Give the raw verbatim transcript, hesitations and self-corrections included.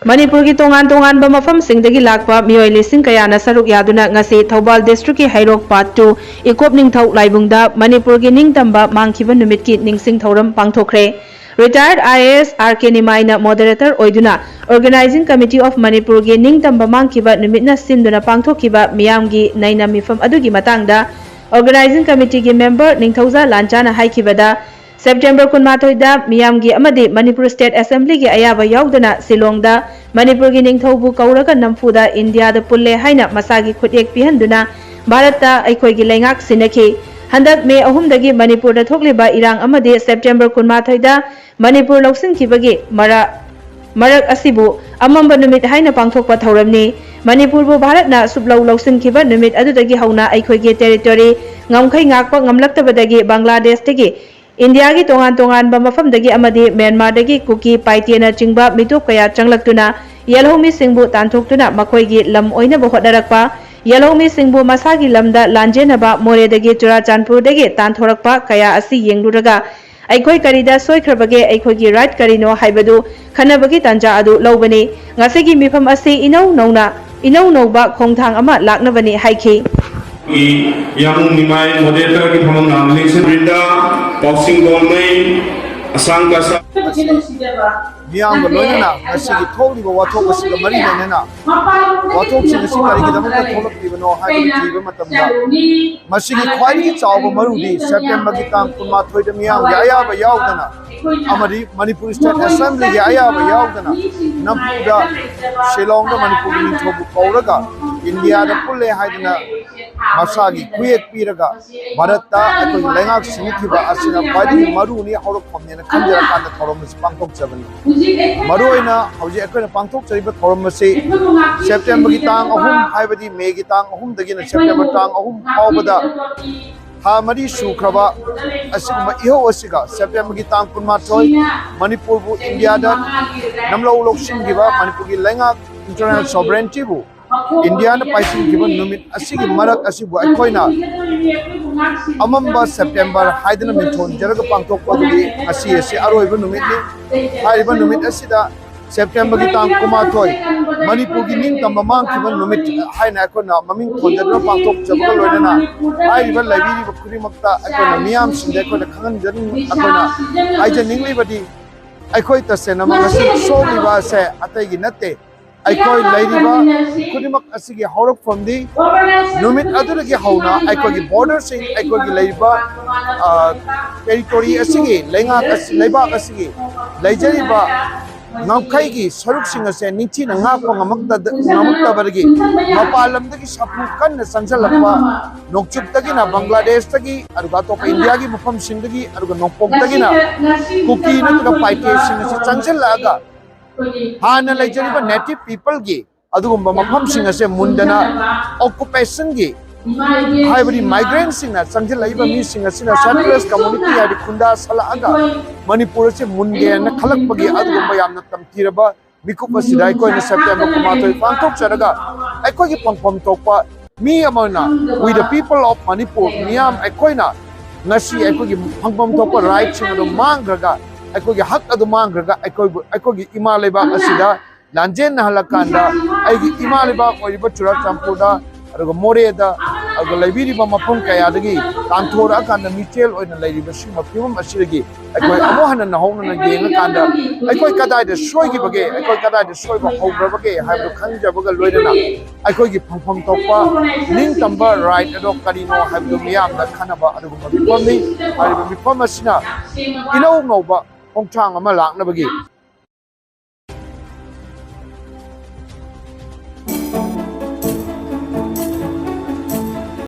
ꯃꯅꯤꯄꯨꯔꯒꯤ ꯇꯣꯉꯥꯟ ꯇꯣꯉꯥꯟꯕ ꯃꯐꯝꯁꯤꯡꯗꯒꯤ ꯂꯥꯛꯄ ꯃꯤꯑꯣꯏ ꯂꯤꯁꯤꯡ ꯀꯌꯥꯅ ꯁꯔꯨꯛ ꯌꯥꯗꯨꯅ ꯉꯁꯤ ꯊꯧꯕꯥꯜ ꯗꯤꯁꯇ꯭ꯔꯤꯛꯀꯤ ꯍꯩꯔꯣꯛ ꯄꯥꯔꯠ ꯇꯨ ꯏꯀꯣꯞ ꯅꯤꯡꯊꯧ ꯂꯥꯏꯕꯨꯡꯗ ꯃꯅꯤꯄꯨꯔꯒꯤ ꯅꯤꯡꯇꯝꯕ ꯃꯥꯡꯈꯤꯕ ꯅꯨꯃꯤꯠꯀꯤ ꯅꯤꯡꯁꯤꯡ ꯊꯧꯔꯝ ꯄꯥꯡꯊꯣꯛꯈ꯭ꯔꯦ꯫ Retired I A S R K ꯅꯤꯃꯥꯏꯅ moderator ꯑꯣꯏꯗꯨꯅ Organizing Committee of ꯃꯅꯤꯄꯨꯔꯒꯤ ꯅꯤꯡꯇꯝꯕ ꯃꯥꯡꯈꯤꯕ ꯅꯨꯃꯤꯠꯅ ꯁꯤꯟꯗꯨꯅ ꯄꯥꯡꯊꯣꯛꯈꯤꯕ ꯃꯤꯌꯥꯝꯒꯤ ꯅꯩꯅ ꯃꯤꯐꯝ ꯑꯗꯨꯒꯤ ꯃꯇꯥꯡꯗ Organizing Committeeꯒꯤ member ꯅꯤꯡꯊꯧꯖꯥ ꯂꯥꯟꯆꯥꯅ ꯍꯥꯏꯈꯤꯕꯗ, September ꯀꯨꯟꯃꯥꯊꯣꯏꯗ ꯃꯤꯌꯥꯝꯒꯤ ꯑꯃꯗꯤ ꯃꯅꯤꯄꯨꯔ State Assemblyꯒꯤ ꯑꯌꯥꯕ ꯌꯥꯎꯗꯅ ꯁꯤꯂꯣꯡꯗ ꯃꯅꯤꯄꯨꯔꯒꯤ ꯅꯤꯡꯊꯧꯕꯨ ꯀꯧꯔꯒ ꯅꯝꯐꯨꯗ ꯏꯟꯗꯤꯌꯥꯗ ꯄꯨꯜꯂꯦ ꯍꯥꯏꯅ ꯃꯁꯥꯒꯤ ꯈꯨꯠꯌꯦꯛ ꯄꯤꯍꯟꯗꯨꯅ ꯚꯥꯔꯠꯇ ꯑꯩꯈꯣꯏꯒꯤ ꯂꯩꯉꯥꯛ ꯁꯤꯟꯅꯈꯤ꯫ ꯍꯟꯗꯛ ꯃꯦ ꯑꯍꯨꯝꯗꯒꯤ ꯃꯅꯤꯄꯨꯔꯗ ꯊꯣꯛꯂꯤꯕ ꯏꯔꯥꯡ ꯑꯃꯗꯤ September ꯀꯨꯟꯃꯥꯊꯣꯏꯗ ꯃꯅꯤꯄꯨꯔ ꯂꯧꯁꯤꯟꯈꯤꯕꯒꯤ ꯃꯔ-, ꯃꯔꯛ ꯑꯁꯤꯕꯨ ꯑꯃꯝꯕ ꯅꯨꯃꯤꯠ ꯍꯥꯏꯅ ꯄꯥꯡꯊꯣꯛꯄ ꯊꯧꯔꯝꯅꯤ꯫ ꯃꯅꯤꯄꯨꯔꯕꯨ ꯚꯥꯔꯠꯅ ꯁꯨꯞꯂꯧ ꯂꯧꯁꯤꯟꯈꯤꯕ ꯅꯨꯃꯤꯠ ꯑꯗꯨꯗꯒꯤ ꯍꯧꯅ ꯑꯩꯈꯣꯏꯒꯤ territory ꯉꯝꯈꯩ ꯉꯥꯛꯄ ꯉꯝꯂꯛꯇꯕꯗꯒꯤ ꯕꯪꯒ꯭ꯂꯥꯗꯦꯁꯇꯒꯤ ꯏꯟꯗꯤꯌꯥꯒꯤ ꯇꯣꯉꯥꯟ ꯇꯣꯉꯥꯟꯕ ꯃꯐꯝꯗꯒꯤ ꯑꯃꯗꯤ ꯃ꯭ꯌꯥꯟꯃꯥꯔꯗꯒꯤ ꯀꯨꯀꯤ, ꯄꯥꯏꯇꯦꯅꯆꯤꯡꯕ ꯃꯤꯇꯣꯞ ꯀꯌꯥ ꯆꯪꯂꯛꯇꯨꯅ ꯌꯦꯜꯍꯧꯃꯤꯁꯤꯡꯕꯨ ꯇꯥꯟꯊꯣꯛꯇꯨꯅ ꯃꯈꯣꯏꯒꯤ ꯂꯝ ꯑꯣꯏꯅꯕ ꯍꯣꯠꯅꯔꯛꯄ, ꯌꯦꯜꯍꯧꯃꯤꯁꯤꯡꯕꯨ ꯃꯁꯥꯒꯤ ꯂꯝꯗ ꯂꯥꯟꯖꯦꯟꯅꯕ ꯃꯣꯔꯦꯗꯒꯤ ꯆꯨꯔꯥꯆꯥꯟꯄꯨꯔꯗꯒꯤ ꯇꯥꯟꯊꯣꯔꯛꯄ ꯀꯌꯥ ꯑꯁꯤ ꯌꯦꯡꯂꯨꯔꯒ ꯑꯩꯈꯣꯏ ꯀꯔꯤꯗ ꯁꯣꯏꯈ꯭ꯔꯕꯒꯦ, ꯑꯩꯈꯣꯏꯒꯤ right ꯀꯔꯤꯅꯣ ꯍꯥꯏꯕꯗꯨ ꯈꯟꯅꯕꯒꯤ ꯇꯥꯟꯖꯥ ꯑꯗꯨ ꯂꯧꯕꯅꯤ꯫ ꯉꯁꯤꯒꯤ ꯃꯤꯐꯝ ꯑꯁꯤ ꯏꯅꯧ ꯅꯧꯅ, ꯏꯅꯧ ꯅꯧꯕ ꯈꯣꯡꯊꯥꯡ ꯑꯃ ꯂꯥꯛꯅꯕꯅꯤ ꯍꯥꯏꯈꯤ꯫ ꯌꯥꯃꯨꯡ ꯅꯤꯃꯥꯏ moderatorꯒꯤ ꯐꯝꯐꯝ ꯅꯥꯝ ꯂꯤꯡꯁꯤꯟ ꯕ꯭ꯔꯤꯟꯗꯥ, ꯄꯥꯎꯁꯤꯡ ꯒꯣꯜꯃꯩ, ꯑꯁꯥꯡ ꯀꯁꯥ꯫ ꯃꯤꯌꯥꯝꯒ ꯂꯣꯏꯅꯅ ꯉꯁꯤꯒꯤ ꯊꯣꯛꯂꯤꯕ ꯋꯥꯊꯣꯛ ꯑꯁꯤꯒ ꯃꯔꯤ ꯂꯩꯅꯅ ꯋꯥꯊꯣꯛꯁꯤꯡ ꯑꯁꯤ ꯀꯔꯤꯒꯤꯗꯃꯛꯇ ꯊꯣꯛꯂꯛꯂꯤꯕꯅꯣ ꯍꯥꯏꯕꯗꯨ ꯊꯤꯕ ꯃꯇꯝꯗ ꯃꯁꯤꯒꯤ ꯈ꯭ꯋꯥꯏꯗꯒꯤ ꯆꯥꯎꯕ ꯃꯔꯨꯗꯤ Septemberꯒꯤ ꯇꯥꯡ ꯀꯨꯟꯃꯥꯊꯣꯏꯗ ꯃꯤꯌꯥꯝꯒꯤ ꯑꯌꯥꯕ ꯌꯥꯎꯗꯅ ꯑꯃꯗꯤ ꯃꯅꯤꯄꯨꯔ State Assemblyꯒꯤ ꯑꯌꯥꯕ ꯌꯥꯎꯗꯅ ꯅꯝꯐꯨꯗ ꯁꯤꯂꯣꯡꯗ ꯃꯅꯤꯄꯨꯔꯒꯤ ꯅꯤꯡꯊꯧꯕꯨ ꯀꯧꯔꯒ ꯏꯟꯗꯤꯌꯥꯗ ꯄꯨꯜꯂꯦ ꯍꯥꯏꯗꯅ ꯃꯁꯥꯒꯤ ꯈꯨꯌꯦꯛ ꯄꯤꯔꯒ ꯚꯥꯔꯠꯇ ꯑꯩꯈꯣꯏꯒꯤ ꯂꯩꯉꯥꯛ ꯁꯤꯟꯈꯤꯕ ꯑꯁꯤꯅ ꯈ꯭ꯋꯥꯏꯗꯒꯤ ꯃꯔꯨꯅꯤ ꯍꯧꯔꯛꯐꯝꯅꯦꯅ ꯈꯟꯖꯔꯀꯥꯟꯗ ꯊꯧꯔꯝ ꯑꯁꯤ ꯄꯥꯡꯊꯣꯛꯆꯕꯅꯤ꯫ ꯃꯔꯨꯑꯣꯏꯅ ꯍꯧꯖꯤꯛ ꯑꯩꯈꯣꯏꯅ ꯄꯥꯡꯊꯣꯛꯆꯔꯤꯕ ꯊꯧꯔꯝ ꯑꯁꯤ Septemberꯒꯤ ꯇꯥꯡ ꯑꯍꯨꯝ, ꯍꯥꯏꯕꯗꯤ Mayꯒꯤ ꯇꯥꯡ ꯑꯍꯨꯝꯗꯒꯤꯅ September ꯇꯥꯡ ꯑꯍꯨꯝ ꯐꯥꯎꯕꯗ ꯊꯥ ꯃꯔꯤ ꯁꯨꯈ꯭ꯔꯕ ꯑꯁꯤꯒꯨꯝꯕ ꯏꯍꯧ ꯑꯁꯤꯒ Septemberꯒꯤ ꯇꯥꯡ ꯀꯨꯟꯃꯥꯊꯣꯏ ꯃꯅꯤꯄꯨꯔꯕꯨ ꯏꯟꯗꯤꯌꯥꯗ ꯅꯝꯂꯧ ꯂꯧꯁꯤꯟꯈꯤꯕ ꯃꯅꯤꯄꯨꯔꯒꯤ ꯂꯩꯉꯥꯛ Internal sovereignty ꯕꯨ ꯏꯟꯗꯤꯌꯥꯅ ꯄꯥꯏꯁꯤꯟꯈꯤꯕ ꯅꯨꯃꯤꯠ ꯑꯁꯤꯒꯤ ꯃꯔꯛ ꯑꯁꯤꯕꯨ ꯑꯩꯈꯣꯏꯅ ꯑꯃꯝꯕ ꯁꯦꯞꯇꯦꯝꯕꯔ ꯍꯥꯏꯗꯨꯅ ꯃꯤꯡꯊꯣꯟꯖꯔꯒ ꯄꯥꯡꯊꯣꯛꯄ ꯑꯗꯨꯒꯤ ꯉꯁꯤ ꯑꯁꯤ ꯑꯔꯣꯏꯕ ꯅꯨꯃꯤꯠꯅꯤ꯫ ꯍꯥꯏꯔꯤꯕ ꯅꯨꯃꯤꯠ ꯑꯁꯤꯗ ꯁꯦꯞꯇꯦꯝꯕꯔꯒꯤ ꯇꯥꯡ ꯀꯨꯟꯃꯥꯊꯣꯏ, ꯃꯅꯤꯄꯨꯔꯒꯤ ꯅꯤꯡꯇꯝꯕ ꯃꯥꯡꯈꯤꯕ ꯅꯨꯃꯤꯠ ꯍꯥꯏꯅ ꯑꯩꯈꯣꯏꯅ ꯃꯃꯤꯡ ꯊꯣꯟꯖꯗꯨꯅ ꯄꯥꯡꯊꯣꯛꯆꯕꯒ ꯂꯣꯏꯅꯅ ꯍꯥꯏꯔꯤꯕ ꯂꯩꯕꯤꯔꯤꯕ ꯈꯨꯗꯤꯡꯃꯛꯇ ꯑꯩꯈꯣꯏꯅ ꯃꯤꯌꯥꯝꯁꯤꯡꯗ ꯑꯩꯈꯣꯏꯅ ꯈꯪꯍꯟꯖꯅꯤꯡ-, ꯑꯩꯈꯣꯏꯅ ꯍꯥꯏꯖꯅꯤꯡꯂꯤꯕꯗꯤ ꯑꯩꯈꯣꯏ ꯇꯁꯦꯡꯅꯃꯛ ꯉꯁꯤ ꯁꯣꯛꯂꯤꯕ ꯑꯁꯦ ꯑꯇꯩꯒꯤ ꯅꯠꯇꯦ꯫ ꯑꯩꯈꯣꯏ ꯂꯩꯔꯤꯕ ꯈꯨꯗꯤꯡꯃꯛ ꯑꯁꯤꯒꯤ ꯍꯧꯔꯛꯐꯝꯗꯤ ꯅꯨꯃꯤꯠ ꯑꯗꯨꯗꯒꯤ ꯍꯧꯅ ꯑꯩꯈꯣꯏꯒꯤ ꯕꯣꯔꯗꯔꯁꯤꯡ, ꯑꯩꯈꯣꯏꯒꯤ ꯂꯩꯔꯤꯕ, ꯑ, ꯇꯦꯔꯤꯇꯣꯔꯤ ꯑꯁꯤꯒꯤ, ꯂꯩꯉꯥꯛ ꯑꯁꯤ, ꯂꯩꯕꯥꯛ ꯑꯁꯤꯒꯤ ꯂꯩꯖꯔꯤꯕ ꯉꯝꯈꯩꯒꯤ ꯁꯔꯨꯛꯁꯤꯡ ꯑꯁꯦ ꯅꯤꯡꯊꯤꯅ ꯉꯥꯛꯄ ꯉꯝꯃꯛꯇ-, ꯉꯝꯃꯛꯇꯕꯗꯒꯤ ꯃꯄꯥꯟ ꯂꯝꯗꯒꯤ ꯁꯥꯐꯨ ꯀꯟꯅ ꯆꯪꯁꯤꯜꯂꯛꯄ, ꯅꯣꯡꯆꯨꯞꯇꯒꯤꯅ ꯕꯪꯒ꯭ꯂꯥꯗꯦꯁꯇꯒꯤ, ꯑꯗꯨꯒ ꯑꯇꯣꯞꯄ ꯏꯟꯗꯤꯌꯥꯒꯤ ꯃꯐꯝꯁꯤꯡꯗꯒꯤ, ꯑꯗꯨꯒ ꯅꯣꯡꯄꯣꯛꯇꯒꯤꯅ ꯀꯨꯀꯤ ꯅꯠꯇ꯭ꯔꯒ ꯄꯥꯏꯇꯦꯁꯤꯡ ꯑꯁꯤ ꯆꯪꯁꯤꯜꯂꯛꯑꯒ ꯍꯥꯟꯅ ꯂꯩꯖꯔꯤꯕ ꯅꯦꯇꯤꯚ ꯄꯤꯄꯜꯒꯤ ꯑꯗꯨꯒꯨꯝꯕ ꯃꯐꯝꯁꯤꯡ ꯑꯁꯦ ꯃꯨꯟꯗꯅ ꯑꯣꯀꯨꯄꯦꯁꯟꯒꯤ, ꯍꯥꯏꯕꯗꯤ ꯃꯥꯏꯒ꯭ꯔꯦꯟꯁꯤꯡꯅ ꯆꯪꯁꯤꯜꯂꯛꯏꯕ ꯃꯤꯁꯤꯡ ꯑꯁꯤꯅ ꯁꯦꯇꯂꯔꯁ ꯀꯝꯃꯨꯅꯤꯇꯤ ꯍꯥꯏꯗꯤ ꯈꯨꯟꯗꯥ ꯁꯜꯂꯛꯑꯒ ꯃꯅꯤꯄꯨꯔ ꯑꯁꯤ ꯃꯨꯟꯒꯦꯅ ꯈꯜꯂꯛꯄꯒꯤ ꯑꯗꯨꯒꯨꯝꯕ ꯌꯥꯝꯅ ꯇꯝꯊꯤꯔꯕ ꯃꯤꯀꯨꯞ ꯑꯁꯤꯗ ꯑꯩꯈꯣꯏꯅ ꯁꯦꯞꯇꯦꯝꯕꯔ ꯀꯨꯟꯃꯥꯊꯣꯏ ꯄꯥꯡꯊꯣꯛꯆꯔꯒ ꯑꯩꯈꯣꯏꯒꯤ ꯐꯪꯐꯝ ꯊꯣꯛꯄ ꯃꯤ ꯑꯃ ꯑꯣꯏꯅ, we the people of Manipur, ꯃꯤꯌꯥꯝ ꯑꯩꯈꯣꯏꯅ ꯉꯁꯤ ꯑꯩꯈꯣꯏꯒꯤ ꯐꯪꯐꯝ ꯊꯣꯛꯄ ꯔꯥꯏꯠꯁꯤꯡ ꯑꯗꯨ ꯃꯥꯡꯈ꯭ꯔꯒ, ꯑꯩꯈꯣꯏꯒꯤ ꯍꯛ ꯑꯗꯨ ꯃꯥꯡꯈ꯭ꯔꯒ, ꯑꯩꯈꯣꯏꯕꯨ, ꯑꯩꯈꯣꯏꯒꯤ ꯏꯃꯥ ꯂꯩꯕꯥꯛ ꯑꯁꯤꯗ ꯂꯥꯟꯖꯦꯟꯅꯍꯜꯂꯀꯥꯟꯗ ꯑꯩꯒꯤ ꯏꯃꯥ ꯂꯩꯕꯥꯛ ꯑꯣꯏꯔꯤꯕ ꯆꯨꯔꯥꯆꯥꯟꯄꯨꯔꯗ, ꯑꯗꯨꯒ ꯃꯣꯔꯦꯗ, ꯑꯗꯨꯒ ꯂꯩꯕꯤꯔꯤꯕ ꯃꯐꯝ ꯀꯌꯥꯗꯒꯤ ꯇꯥꯟꯊꯣꯔꯛꯑꯀꯥꯟꯗ ꯃꯤꯆꯦꯜ ꯑꯣꯏꯅ ꯂꯩꯔꯤꯕ ꯁꯤꯒꯨꯝꯕ ꯐꯤꯕꯝ ꯑꯁꯤꯗꯒꯤ ꯑꯩꯈꯣꯏ ꯑꯃꯨꯛ ꯍꯟꯅ ꯅꯧꯍꯧꯅꯅ ꯌꯦꯡꯉꯀꯥꯟꯗ ꯑꯩꯈꯣꯏ ꯀꯗꯥꯏꯗ ꯁꯣꯏꯈꯤꯕꯒꯦ, ꯑꯩꯈꯣꯏ ꯀꯗꯥꯏꯗ ꯁꯣꯏꯕ ꯍꯧꯈ꯭ꯔꯕꯒꯦ ꯍꯥꯏꯕꯗꯨ ꯈꯪꯖꯕꯒ ꯂꯣꯏꯅꯅ ꯑꯩꯈꯣꯏꯒꯤ ꯐꯪꯐꯝ ꯊꯣꯛꯄ ꯅꯤꯡꯇꯝꯕ ꯔꯥꯏꯠ ꯑꯗꯣ ꯀꯔꯤꯅꯣ ꯍꯥꯏꯕꯗꯨ ꯃꯤꯌꯥꯝꯗ ꯈꯟꯅꯕ ꯑꯗꯨꯒꯨꯝꯕ ꯃꯤꯐꯝꯅꯤ꯫ ꯍꯥꯏꯔꯤꯕ ꯃꯤꯐꯝ ꯑꯁꯤꯅ ꯏꯅꯧ ꯅꯧꯕ ꯈꯣꯡꯊꯥꯡ ꯑꯃ ꯂꯥꯛꯅꯕꯒꯤ